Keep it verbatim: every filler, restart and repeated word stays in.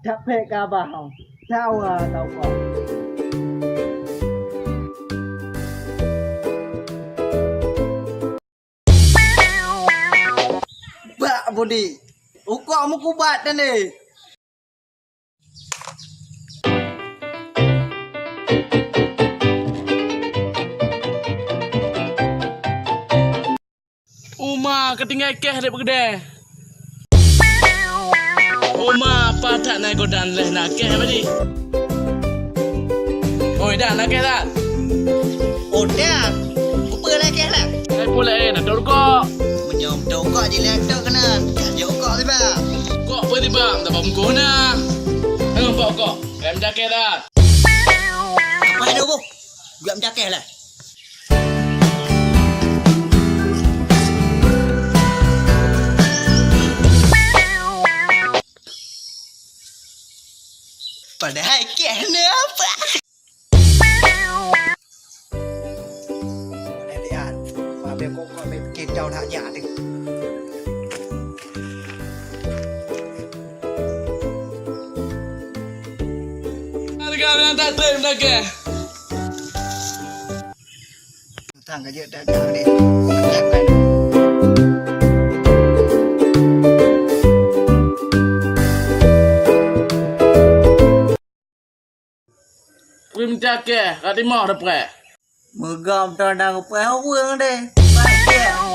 That pek ka bah hong. Tawa tau kau. Bak budi. Ukok mukubat tadi. Uma, ka tinggai keh dek beugedeh. Uma, patat na godan leh na keh badi. Oi, dah na keh dah. Oh, dah. Kupeue lagèe lah. Hai pula eh, dah tau rukok. Meunyoe tau rukok jilek tok keunan. Ka jok rukok tiba. Kok pun tiba, tak bungkuh na. Hang bak kok. Rem jakeh dah. Apa ada boh? Juga mencakeh lah. Padahai keh ni apa? Lihat, lihat. Babe kok kau main kicau nak jak ni. Harga yang tak terima ke? Tang ka jeuet that deh. Kui meucakeh, ka timoh teupreh. Meugam tang dang peuhah ureueng deh. Pakai.